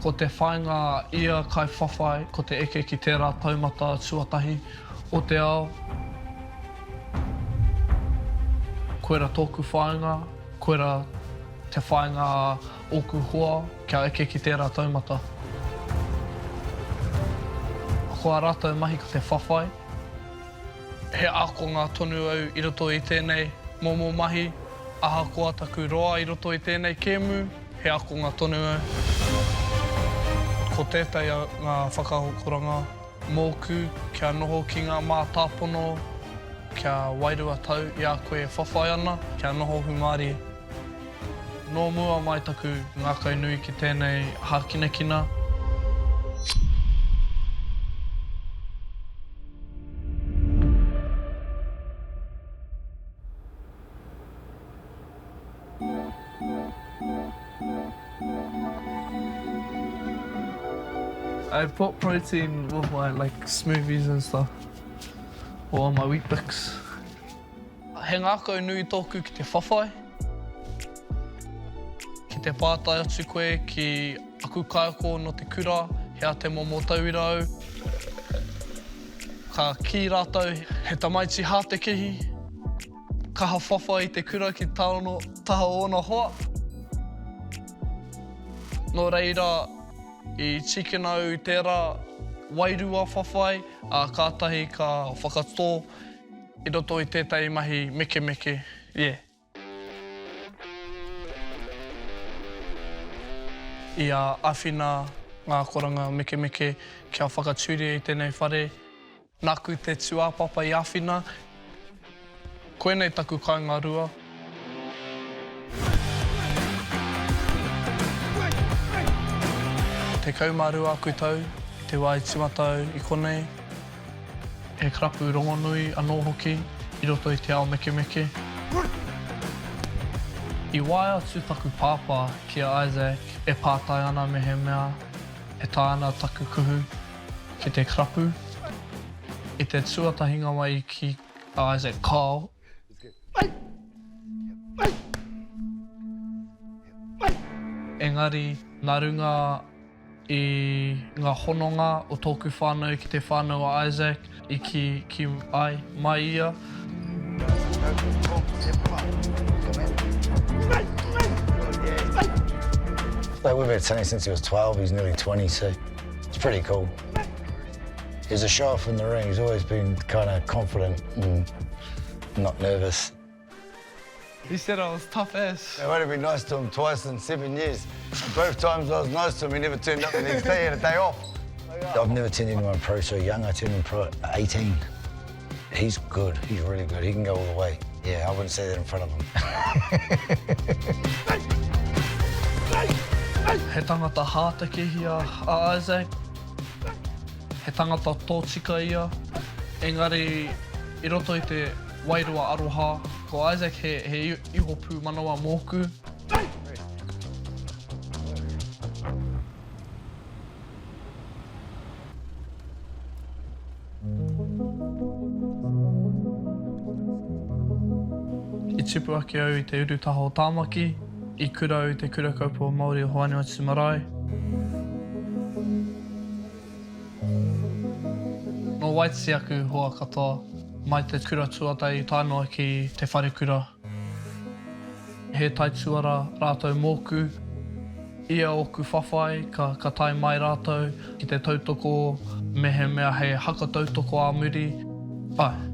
Ko te whāinga a ia kaiwhawhai ko te eke ki tērā taumata tuatahi o te ao. Koira tōku whāinga, koira te whāinga a ōku hoa kia eke ki tērā taumata. Ko ā rātou mahi ko te whawhai. He ākonga tonu au i roto i tēnei momo mahi, ahakoa taku roa i roto i tēnei kēmu, he ākonga tonu au. Ko tētahi o ngā whakaakoranga mōku kia noho ki ngā mātāpono, kia wairua tau i a koe e whawhai ana, kia noho hūmārie. Nō mua mai taku ngākau nui ki tēnei hākinakina. I put protein with my like smoothies and stuff or on my Weet-Bix. He ngākau nui tōku ki te whawhai. Ki te pātai atu koe ki aku kaiako nō te kura, hea te momo tauira au? Ka kī rātou he tamaiti hātekehi, kaha whawhai i te kura ki taha o ōna hoa. Nō reira, i tīkina au i tērā wairua whawhai, ā, kātahi ka whakatō I roto i tētahi mahi mekemeke, yeah. I a āwhina ngā akoranga mekemeke kia whakatūria i tēnei whare. Nāku te tūāpapa i āwhina. Koinei taku kāinga rua. 12 aku tau i te wā i tīmata au i konei. He karapu rongonui anō hoki i roto i te ao mekemeke. I waea atu taku pāpā ki a Isaac e pātai ana mehemea e taea ana taku kuhu ki te karapu. I te tuatahinga mai i kī a Isaac kāo. Engari nā runga I ngā hononga o tōku whānau ki te whānau a Isaac, i kī, kī ai, mai ia. Like we've had Sonny since he was 12, he's nearly 20, so it's pretty cool. He's a show off in the ring, he's always been kind of confident and not nervous. He said I was tough as. I've only been nice to him twice in seven years. And both times I was nice to him, he never turned up the next day, he had a day off. I've never turned anyone pro so young. I turned him pro at 18. He's good. He's really good. He can go all the way. Yeah, I wouldn't say that in front of him. He tangata hātakehia a Isaac. He tangata tōtika ia. Engari, i roto i te wairua aroha, ko Isaac he, he iho pūmanawa mōku. I tipu ake au i te uru taha o Tāmaki, i kura au i te Kura Kaupapa Māori o Hoani Waititi Marae. Nō Waititi aku hoa katoa, mai te kura tuatahi tae noa ki te wharekura. He taituara rātou mōku. Ia ōku whawhai, ka, ka tae mai rātou ki te tautoko mehemea he haka tautoko ā muri. Āe.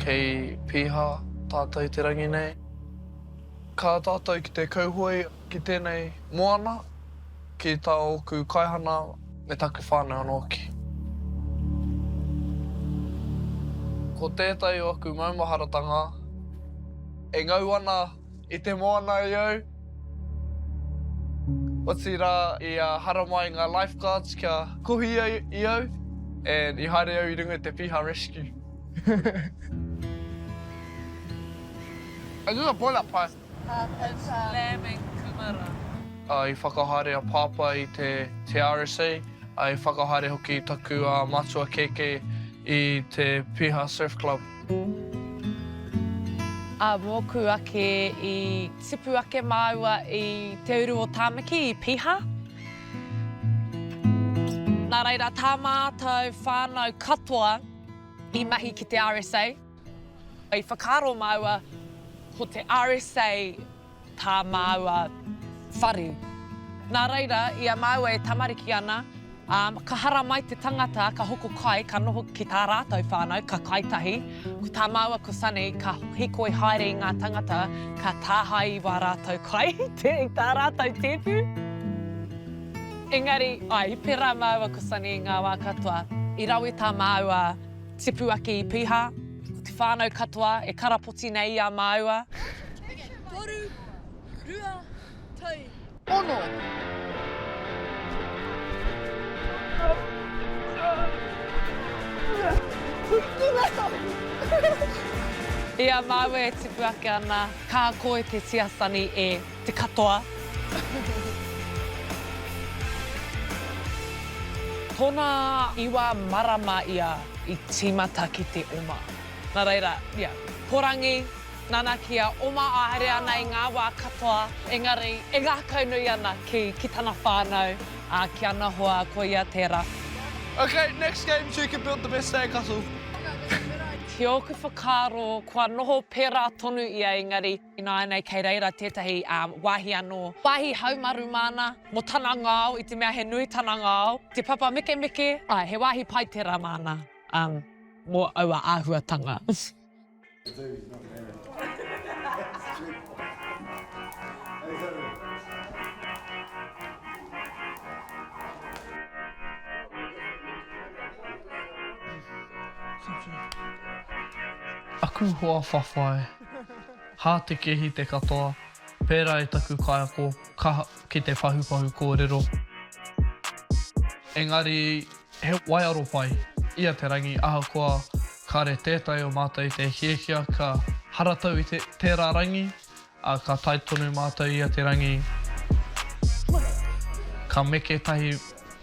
Kei Piha tātou i te rangi nei. Ka tātou ki te kauhoe ki tēnei moana, ki tā ōku kaihana me taku whānau anō hoki. Ko tētahi o aku maumaharatanga, e ngau ana i te moana i au, otirā i haramai ngā lifeguards kia kohi i au, and i haere au i runga i te Piha Rescue. Is this a boil up pie? It's lamb and kumara. I whakahaere a Pāpā i te RSA. I whakahaere hoki taku matua kēkē i te Piha Surf Club. Ā, mōku ake i tipu ake māua i te uru o Tāmaki, i Piha. Nā reira, tā mātou whānau katoa i mahi ki te RSA. I whakaaro māua ko te RSA tā māua whare. Nā reira, i a māua e tamariki ana, ā, ka haramai te tangata, ka hoko kai, ka noho ki tā rātou whānau, ka kai tahi. Ko tā māua ko Sonny, ka hīkoi haere i ngā tangata, ka tāhae i wā rātou kai, i tā rātou tēpu. Engari, āe, i pērā māua ko Sonny i ngā wā katoa. I rawe tā māua tipu ake i Piha, ko te whānau katoa e karapoti nei i a māua. Toru, rua, tai, ono. I a māua e tipu ake ana, ka ako e te tiasani e te katoa. Tōna iwa marama ia i tīmata ki te oma. Nā reira, ia, porangi, Nanakia, oma haere ana i ngā wā katoa, engari e ngākaunui ana ki, ki tana whānau, ā, ki ana hoa, koia tērā. Ok, next game, who can build the best sandcastle? Ki ōku whakaaro, kua noho pērā tonu ia, engari ināianei kei reira tētahi wāhi anō, wāhi haumaru māna, mō tana ngao, i te mea he nui tana ngao, te papa mekemeke, āe, he wāhi pai tērā māna, mō aua āhuatanga. Aku hoa whawhai, hātekehi te katoa, pērā i taku kaiako kaha ki te pahupahu kōrero. Engari He waiaro pai ia te rangi ahakoa kāre tētahi o mātou i te hiahia ka haratau i te tērā rangi, ā, ka tae tonu mātou ia te rangi. Ka meke tahi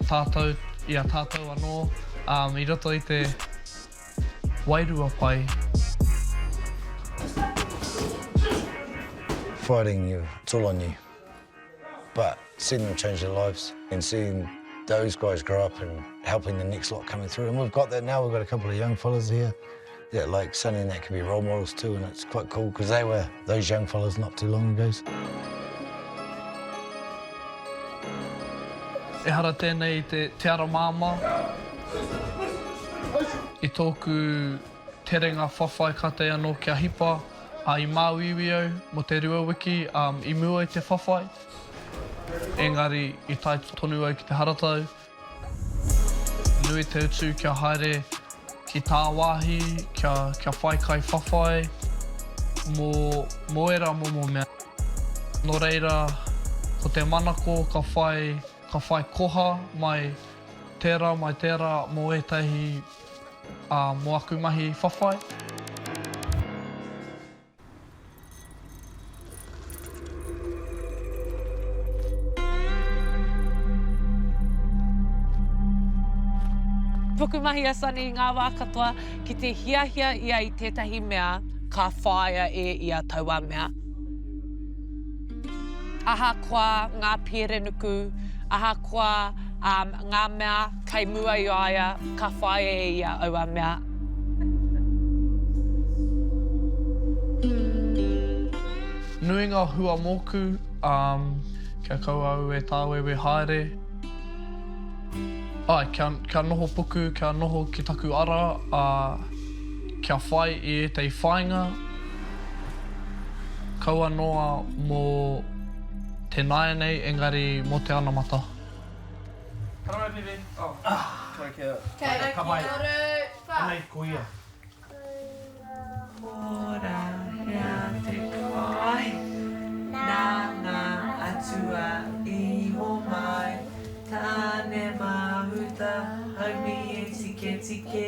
tātou i a tātou anō, ā, i roto i te wairua pai. Fighting you, it's all on you. But seeing them change their lives and seeing those guys grow up and helping the next lot coming through. And we've got that now. We've got a couple of young fellas here that like Sonny and that can be role models too. And it's quite cool because they were those young fellas not too long ago. Ehara tēnei i te, te ara māmā. I tōku terenga whawhai kātahi anō kia hipa, ā, i māuiui au mō te rua wiki i mua i te whawhai. Engari, i tae tonu au ki te haratau. Nui te utu kia haere ki tāwāhi, kia, kia whai kai whawhai, mō, mō ērā momo mea. Nō reira, ko te manako ka whai, ka whai koha mai tērā, mai tērā mō ētahi ā, mō aku mahi whawhai. Pukumahi a Sonny i ngā wā katoa, ki te hiahia ia i tētahi mea, ka whāia e ia taua mea. Ahakoa ngā pierenuku, ahakoa ngā mea kei mua i a ia, ka whāia e ia aua mea. Nui ngā hua mōku, kia kaua au e tāwewe haere. Āe, kia, kia noho puku, kia noho ki taku ara, ā, kia whai i ētahi whāinga, kaua noa mō te nāianei, engari mō te anamata. Haramai Pepe. Oh, karakia. Ka pai. Anei ko ia. Ora hea te kai, nā ngā atua i homai, Tāne mahuta, haumi e tiketike,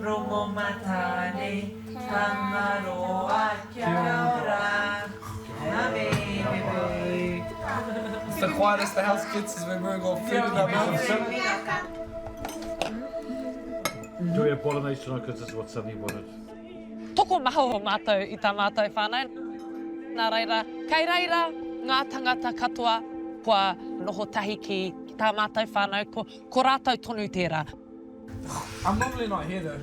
Rongomatāne, Tangaroa, kia ora, Ngā mihi. It's the quietest the house gets is when we've got food in our mouths. Do we have bolognese tonight because this is what Sonny wanted. Tokomaha o mātou i tā mātou whānau. Nā reira, kei reira ngā tangata katoa kua noho tahi ki tā mātou whānau, ko, ko rātou tonu tērā. I'm normally not here though.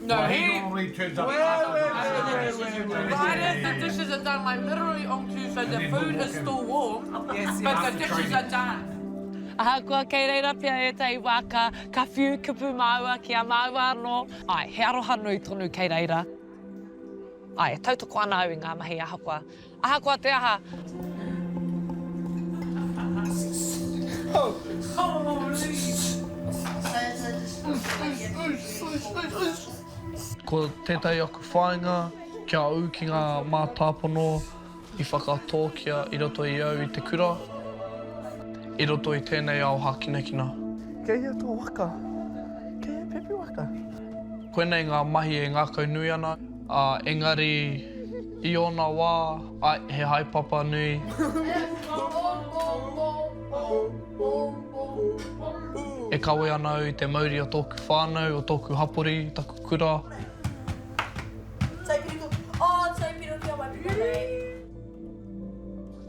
No, Well, he he normally turns up Wait, after wait, the wait, dishes. wait, wait, wait. Right as the dishes are done, like literally on cue, so the food is still warm, Yes, but After the dishes training. are done. Ahakoa kei reira pea ētahi wā ka, ka whiu kupu māua ki a māua anō, āe, he aroha nui tonu kei reira. Āe, e tautoko ana au i ngā mahi ahakoa, ahakoa te aha. Ko tētahi aku whāinga kia ū ki ngā mātāpono i whakatōkia i roto i au i te kura, i roto i tēnei ao hākinakina. Kei hea tō waka? Kei hea Pepe waka? Koinei ngā mahi e ngākau nui ana, ā, engari i ōna wā, āe, he haepapa nui. E kawe ana au i te mauri o tōku whānau, o tōku hapori, taku kura.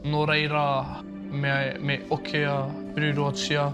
Nō reira, me, me okea ururoatia.